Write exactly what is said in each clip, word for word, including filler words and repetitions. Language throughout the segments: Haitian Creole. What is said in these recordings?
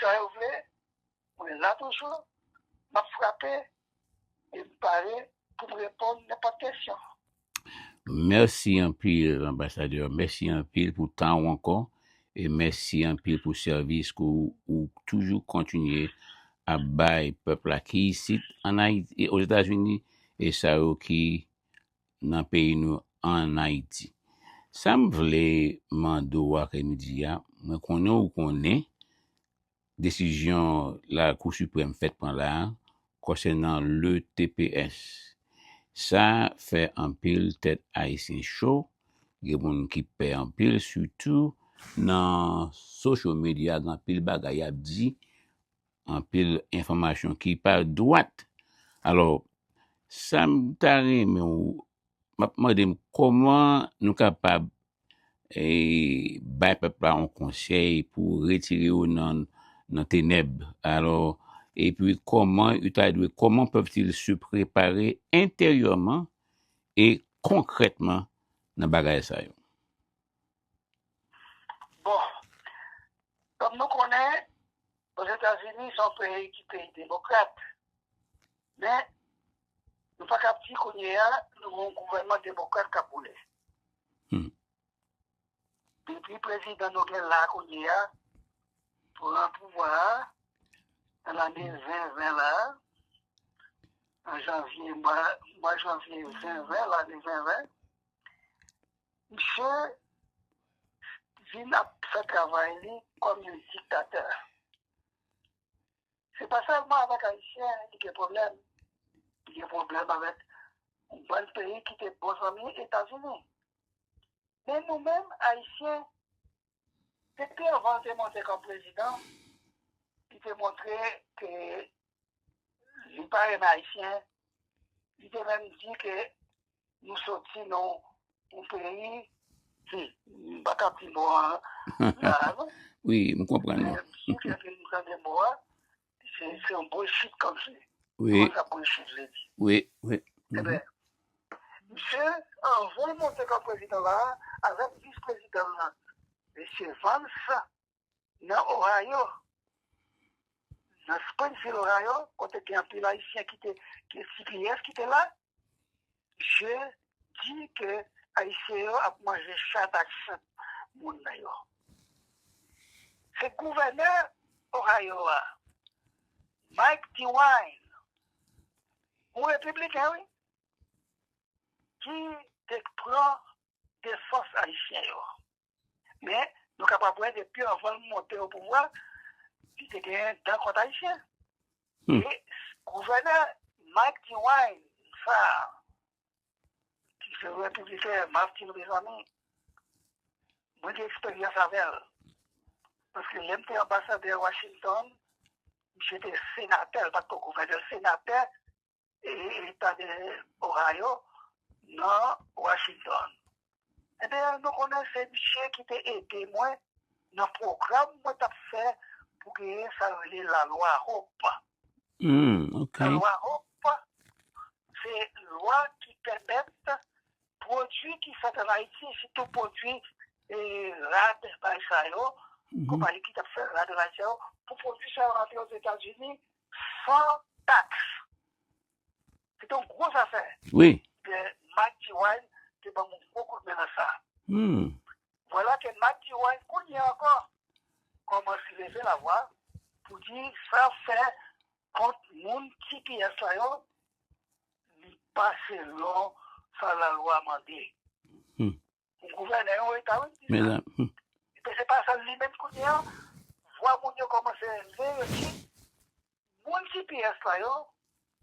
sa yo vle, mwen la toujou, m ap frape, e m pare pou m reponn nenpòt kesyon. Mèsi anpil, anbasadè. Mèsi anpil pou tan ou ankò. E mèsi anpil pou sèvis ke w, ou toujou kontinye ap bay pèp la ki isit an Ayiti, e Ozetazini, e sa yo ki nan peyi nou an Ayiti. Sa m vle mande w akèmidi a, mwen konnen ou konnen, desizyon Lakou Siprèm fèt pran la a konsènan le T P S. Sa fè anpil tèt ayisyen cho, gen moun ki pè anpil, sitou nan social media, gen anpil bagay y ap di, anpil enfòmasyon ki pa dwat. Alò, sa m ta renmen w, m ap mande m kòman nou kapab e bay pèp la yon konsèy pou retire yo nan, nan tenèb. Alò, epi kòman yo ta dwe, kòman peuvent-ils se préparer intérieurement et concrètement nan bagay sa yo? Bon, kòm nou konnen, Ozetazini se yon peyi ki peyi demokrat. Men, nou pa kab di kounye a, nou gen yon gouvènman demokrat k ap boule. Hmm. Depi prezidan nou gen la kounye a, pran pouvwa a, nan lane ven ven la, an janvye, mwa, mwa janvye ven ven, lane ven ven, misye vin ap fè travay li kòm yon diktatè. Se pa sèlman avèk Ayisyen li gen pwoblèm. Li gen pwoblèm avèk yon bann peyi ki te bon zanmi Etazini. Men nou menm, Ayisyen, depi anvan l te monte kòm prezidan, li te montre ke li pa renmen Ayisyen. Li te menm di ke nou soti nan yon peyi, hmm, m pa ka di mo a la, non. Wi, m konprann ou. Men, m si ke nou tande mo a, se, se yon bullshit country. Wi. Kòman sa bullshit vle di? Wi, wi. Ebyen, misye, anvan l monte kòm prezidan la, avèk vis prezidan l lan, mesye Vance, nan Ohio, nan Springfield, Ohio, kote gen anpil Ayisyen ki te, ki C P S ki te la, misye di ke Ayisyen yo ap manje chat ak sant moun nan yo. Se gouvènè Ohio a, Mike DeWine, yon repibliken, wi, ki te pran defans Ayisyen yo. Men, nou kapab wè depi anvan l monte o pouvwa, li te gen dan kont Ayisyen. Hmm. E gouvènè Mike DeWine, sa, ki se repibliken, m ap di nou, mezanmi, mwen gen eksperyans avè l. Paske lè m te anbasadè Washington, misye te senatè, l pa t ko gouvènè, senatè, e, eta de Ohio, nan Washington. Ebyen, nou konnen se misye ki te ede mwen nan pwogram mwen t ap fè pou genyen sa yo rele lalwa Hope. Hmm, ok. Lalwa Hope, se lwa ki pèmèt pwodui ki fèt an Ayiti, sitou pwodui, e, rad, bagay sa yo, mhm, konpayi ki t ap fè rad, bagay sa yo, pou pwodui sa yo rantre Ozetazini san taks. Se te yon gwo zafè. Wi. Ke Mike DeWine te ban m yon gwo kout men nan sa. Hmm. Vwala ke Mike DeWine, kounye a ankò, kòmanse leve lavwa pou di sa fè kont moun T P S la yo, li pa selon sa lalwa mande. Hmm. Pou gouvènè yon eta, wi, ki di sa. Mezanmi. Epi se pa sèl li menm kounye a, vwa moun yo kòmanse leve, yo di, moun T P S la yo,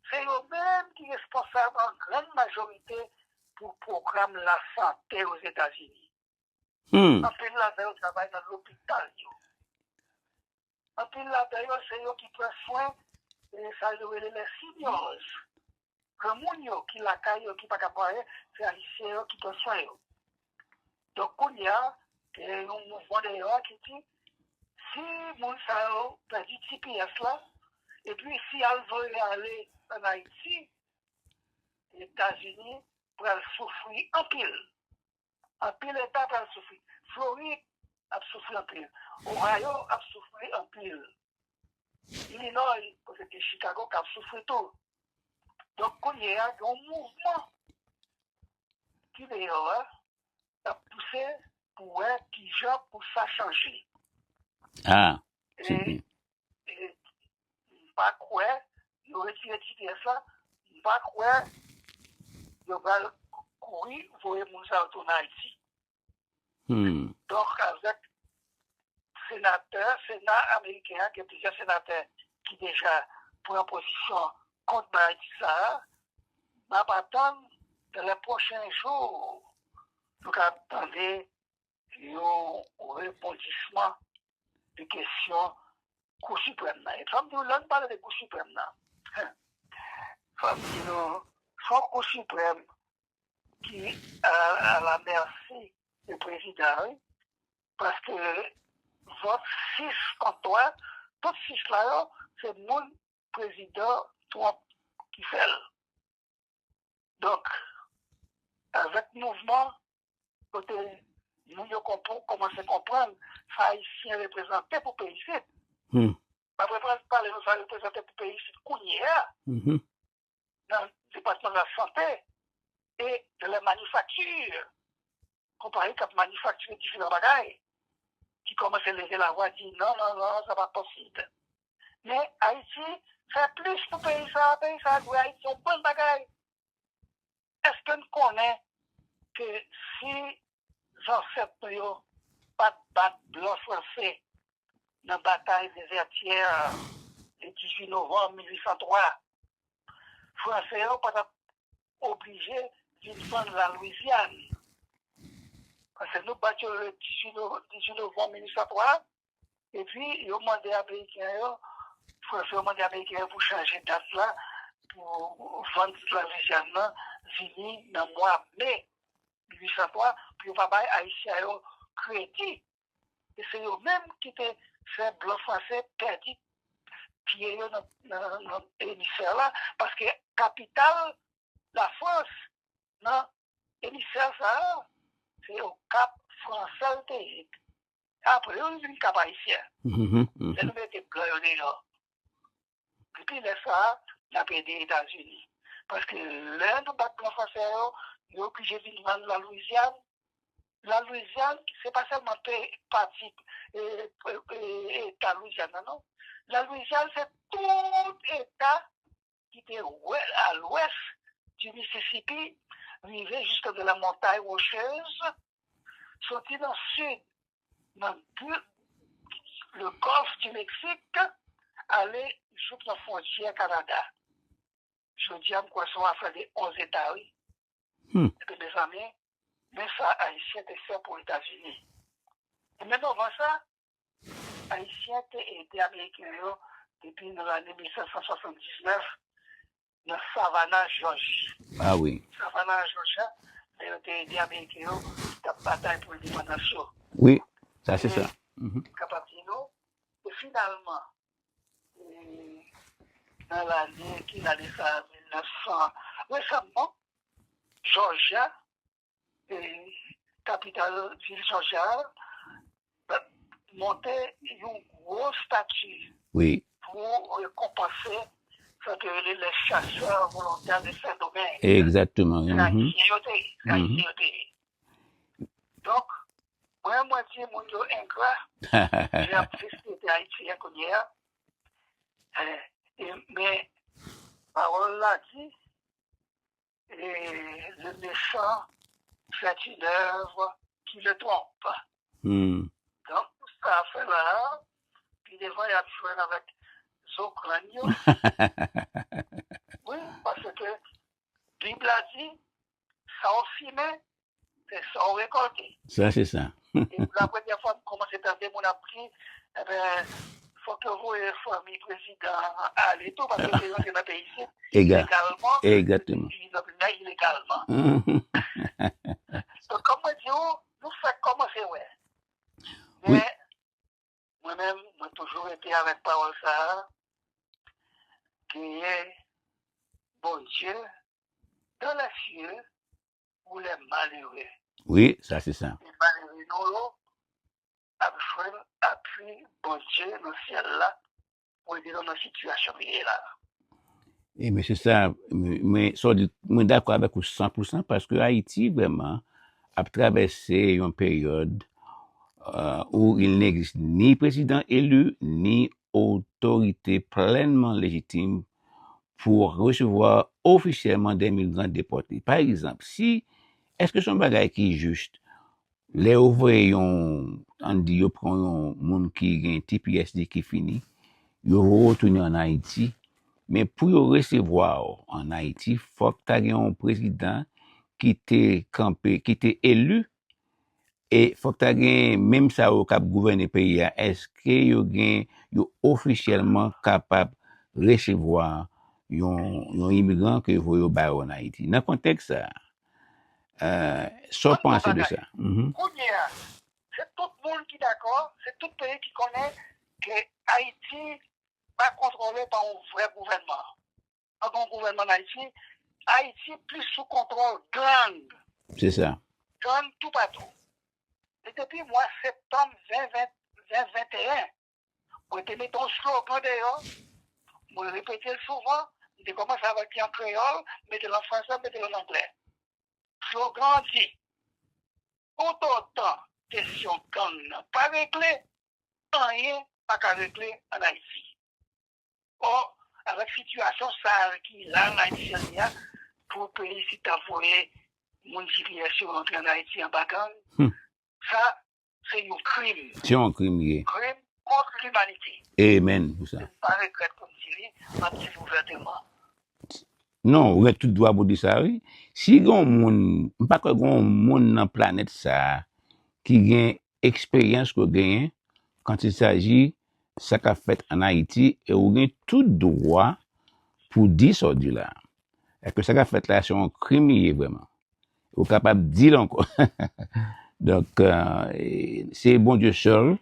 se yo menm ki responsab an grann majorite pou pwogram lasante Ozetazini. Hmm. Anpil ladan yo travay nan lopital yo. Anpil ladan yo, se yo ki pran swen, e, sa yo rele les seniors. Granmoun yo ki lakay yo, ki pa ka pran anyen, se Ayisyen yo ki pran swen yo. Donk, kounye a, gen yon mouvman deyò a ki di, si moun sa yo pèdi T P S la, epi si y al voye ale ann Ayiti, Etazini pral soufri anpil. Anpil eta pral soufri. Florid ap soufri anpil. Ohio ap soufri anpil. Illinois, kote ke Chicago k ap soufri tou. Donk, kounye a, gen yon mouvman ki deyò a, k ap pouse pou wè kijan pou sa chanje. Ah, E, e m pa kwè, yo retire T P S la, m pa kwè yo pral kouri voye moun sa yo tounen Ayiti. Hmm. Donk, avèk senatè, Sena ameriken an, gen plizyè senatè ki deja pran pozisyon kont bagay sa a. N ap atann, dans les prochains jours, nou ka tande yon rebondisman de kesyon Kou Siprèm nan. E fò m di w, lè n pale de Kou Siprèm nan, fò m di nou, se yon Kou Siprèm ki a, a la mèsi de prezidan, wi. Paske vòt sis kont twa, tout sis la yo, se moun prezidan Trump ki fè l. Donk, avèk mouvman, kote moun yo konpr- kòmanse konprann sa Ayisyen reprezante pou peyi isit. Hmm. M ap reprann pale nou sa reprezante pou peyi isit kounye a, Mhm. nan depatman lasante e de la manifakti, konpayi k ap manifaktire diferan bagay, ki kòmanse leve lavwa, di non, non, non, sa pa posib. Men Ayiti fè plis pou peyi sa a, peyi sa a dwe Ayiti yon bann bagay. Èske n konnen ke si zansèt nou yo pa t bat blan franse nan batay Dezètyè le dizuit novanm mil uit san twa, Franse yo pa t ap oblije vin vann Lalwizyàn. Paske nou bat yo le dizuit no- dizuit novanm mil uit san twa, epi yo mande Ameriken yo, Franse yo mande Ameriken yo pou chanje dat la, pou vann Lalwizyàn nan vini nan mwa me mil uit san twa, pou yo pa bay Ayisyen yo kredi. E se yo menm ki te fè blan franse pèdi pye yo nan, nan, nan emisfè la, paske kapital Lafrans nan emisfè sa a, se Okap Fransè l te ye. Apre yo vin Kap Ayisyen. Mhm. Lè nou mete blan yo deyò. Depi lè sa a, n ap ede Etazini. Paske lè nou bat blan franse yo, yo oblije vin vann Lalwizyàn. Lalwizyàn, se pa sèlman pe- pati e, e, e, eta Lwizyàn nan, non. Lalwizyàn, se tout eta ki te wè- a lwès di Mississippi, rive jiske de la montagne Rocheuse, soti nan sid, nan le Golfe du Mexique, ale jouk nan fwontyè Kanada. Jodi a, m kwè se yon afè de onz eta, wi. Hmm. Epi, mezanmi, men sa Ayisyen te fè pou Etazini. E menm anvan sa, Ayisyen te ede Ameriken yo depi nan lane mil sèt san swasanndiznèf nan Savannah, Jòji. Ah wi. Savannah, Jòji, lè yo te ede Ameriken yo ki t ap batay pou endepandans yo. Wi, sa se sa. Mhm. Kapab di nou, e finalman, e, nan lane, ki lane sa, mil nèf san, resamman, Jòjya, e, kapital vil Jòjya, monte yon gwo stati Wi, pou rekonpanse sa ke rele les chasseurs volontaires de Saint-Domingue. egzakteman. Se Mhm. Ayisyen yo te ye. Se Mhm. Ayisyen yo te ye. Donk, mwen, mwen di moun yo engra, jan y ap teste Ayisyen kounye a. Eh, e, men, pawòl la di, et le méchant fait une œuvre qui le trompe. Hmm. Donk, pou sa fè la, pi devan y ap jwenn avèk zo grann yo. Wi, paske Bib la di, sa w simen, se sa w rekòlte. Sa se sa. E pou la premyè fwa, m kòmanse tande moun ap di, enben, fòk yo voye fanmi prezidan an ale tou, paske yo te rantre nan peyi isit Ega- ilegalman, Egzakteman. yo te vin nan peyi la ilegalman. Mhm. Donk, kòm mwen di w, nou fèk kòmanse wè. Wi. Men, mwen menm, mwen toujou rete avèk pawòl sa a, genyen Bondye dans les cieux pour les malheureux. Wi, sa se sa. E malere nou yo ap jwenn apui Bondye nan syèl la pou ede Yo nan sitiyasyon li ye la. E men se sa, men sa w di, mwen dakò avèk ou san pou san paske Ayiti vrèman ap travèse yon peryòd euh, où il n'existe ni président élu, ni autorité pleinement légitime pour recevoir officiellement des migrants déportés. Pa egzanp, si, èske se yon bagay ki jis lè yo voye yon, ann di yo pran yon moun ki gen T P S li ki fini, yo voye w tounen ann Ayiti, men pou yo resevwa w ann Ayiti, fòk ta gen yon prezidan ki te kanpe, ki te eli, e fòk ta gen menm sa yo k ap gouvène peyi a, èske yo gen, yo ofisyèlman kapab resevwa yon, yon imigran ke yo voye yo ba yo ann Ayiti? Nan kontèks sa a, euh, sa w panse de sa? Kounye a, se tout moun ki dakò, se tout peyi ki konnen ke Ayiti pa kontwole pa yon vrè gouvènman. Pa gen yon gouvènman ann Ayiti. Ayiti plis sou kontwòl gang. Se sa. Gang toupatou. E depi mwa septanm ven ven, ven venteyen, mwen te mete yon slogan deyò, mwen repete l souvan, m te kòmanse avèk li an kreyòl, mete l an fransè, mete l an anglè. Slogan an di, toutotan kesyon gang nan pa regle, anyen pa ka regle ann Ayiti. Or, avèk sitiyasyon sa a ki la ann Ayiti jodi a, pou peyi isit ta voye moun T P S yo rantre ann Ayiti anba gang, sa se yon krim. Se yon krim li ye. Krim kont limanite. Amen pou sa. M pa regrèt pou m di li, m ap di l ouvèteman. Non, ou gen tout dwa pou di sa, wi. Si gen yon moun, m pa kwè gen yon moun nan planèt sa a ki gen eksperyans ke w genyen quand il s'agit sa k ap fèt ann Ayiti, e ou gen tout dwa pou di sa w di la. Èske sa k ap fèt la, se yon krim li ye vrèman? Ou kapab di l ankò. Donk, euh, se Bondye sèl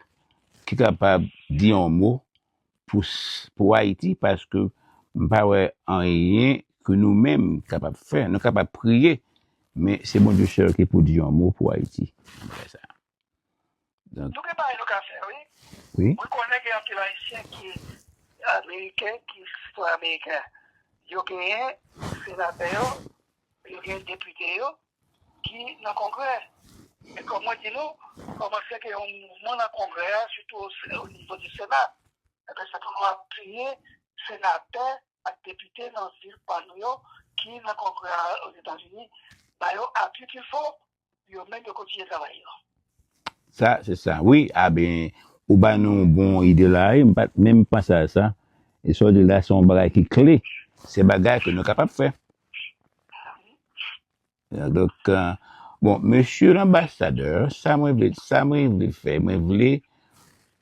ki kapab di yon mo pou, s- pou Ayiti, paske m pa wè anyen ke nou menm kapab fè. Nou kapab priye, men se Bondye sèl ki pou di yon mo pou Ayiti. Apre sa. Donk, Nou gen bagay nou ka fè, wi. wi. Mwen konnen gen anpil Ayisyen ki Ameriken, ki sitwayen ameriken. Yo genyen senatè yo, yo genyen depite yo ki nan Kongrè. E kòm mwen di nou, kòmanse gen yon mouvman nan Kongrè a, sitou o, o nivo di Sena. Ebyen, se pou nou apiye senatè ak depite nan vil pa nou yo ki nan Kongrè a Ozetazini, ba yo apui pi fò, yo menm yo kontinye travay yo. Sa, se sa. Wi, a ben, ou ba nou bon ide la, wi. M pa t menm panse a sa. E sa w di la, se yon bagay ki kle. Se bagay ke nou kapab fè. Donk, euh, bon, mesye lanbasadè, sa mwen vle, sa mwen vle fè, mwen vle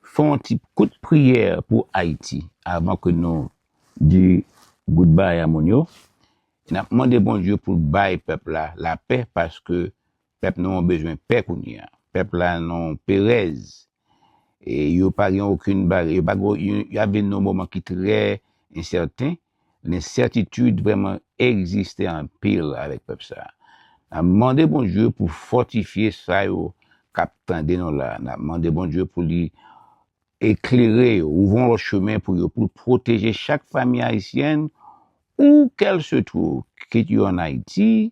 fè yon ti kout priyè pou Ayiti avan ke nou di goodbye a moun yo. N ap mande Bondye pou l bay pèp la lapè, paske pèp nou an bezwen pè kounye a. Pèp la nan perèz. E yo pa gen okenn bagay, yo pa gen, yo, y ap vin nan yon moman ki trè ensèten. Lensètitid vrèman egziste anpil avèk pèp sa a. N ap mande Bondye pou fòtifye sa yo k ap tande nou la. N ap mande Bondye pou li eklere yo, ouvri yon lòt chemen pou yo, pou l pwoteje chak fanmi ayisyèn, ou kèl se twou, kit yo ann Ayiti,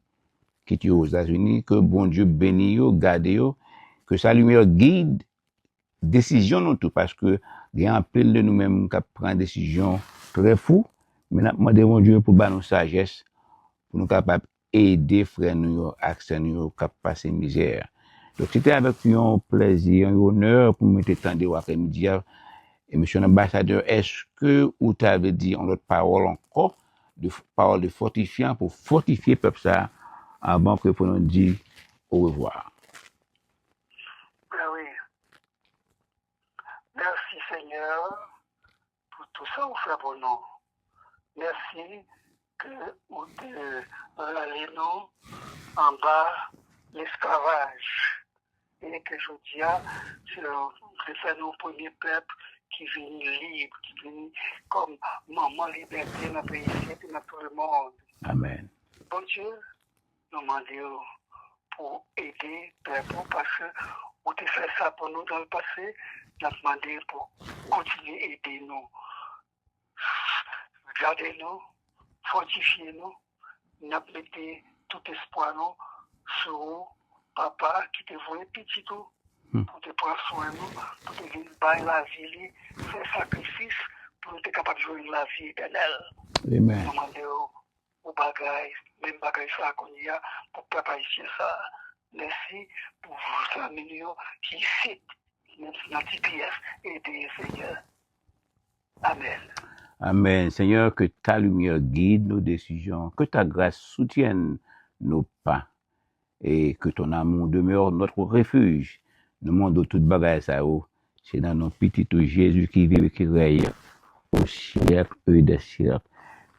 kit yo Ozetazini, ke Bondye beni yo, gade yo, ke sa limyè gid desizyon nou tou, paske gen anpil de nou menm k ap pran desizyon trè fou, men n ap mande Bondye pou ba nou sajès, pou nou kapab ede frè nou yo ak sè nou yo k ap pase mizè. Donk, se te avèk yon plèzi, yon onè pou mwen te tande w aprèmidi a. E mesye anbasadè, èske ou ta vle di yon lòt pawòl ankò, de f- pawòl de fòtifyan pou fòtifye pèp sa a, avan ke pou nou di orevwa? Ben wi. Mèsi Senyè pou tou sa ou fè pou nou. Mèsi ke ou te rale nou anba lesklavaj. E ke jodi a, se ou te fè nou premye pèp ki vini lib, ki vini kòm manman libète nan peyi isit e nan tout le monde. Amèn. Bondye, nou mande w pou ede pèp ou, paske ou te fè sa pou nou nan lepase, n ap mande pou kontinye ede nou. Gade nou, fòtifye nou, n ap mete tout espwa nou sou ou, Papa, ki te voye pitit ou pou te pran swen nou, pou te vin bay lavi li, fè sakrifis pou nou te kapab jwenn lavi etènèl. Amen. Nou mande w yon bagay, menm bagay sa a kounye a, pou pèp ayisyen sa a. Mèsi pou zanmi nou yo ki isit, menm si nan T P S, ede yo, Senyè. Amen. Amen. Seigneur, que ta lumière guide nos décisions, que ta grâce soutienne nos pas, et que ton amour demeure notre refuge. Nou mande w tout bagay sa yo, se nan non pitit ou Jezi ki viv e ki rèy au siècle et des siècles.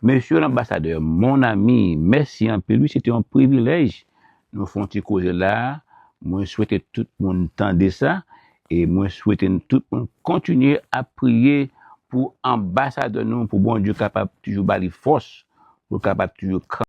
Mesye lanbasadè, mon ami, mèsi anpil. Wi, se te yon privilèj nou fè yon ti koze la. Mwen swete tout moun tande sa. E mwen swete n tout moun kontinye ap priye pou anbasadè nou, pou Bondye kapab toujou ba li fòs, pou l kapab toujou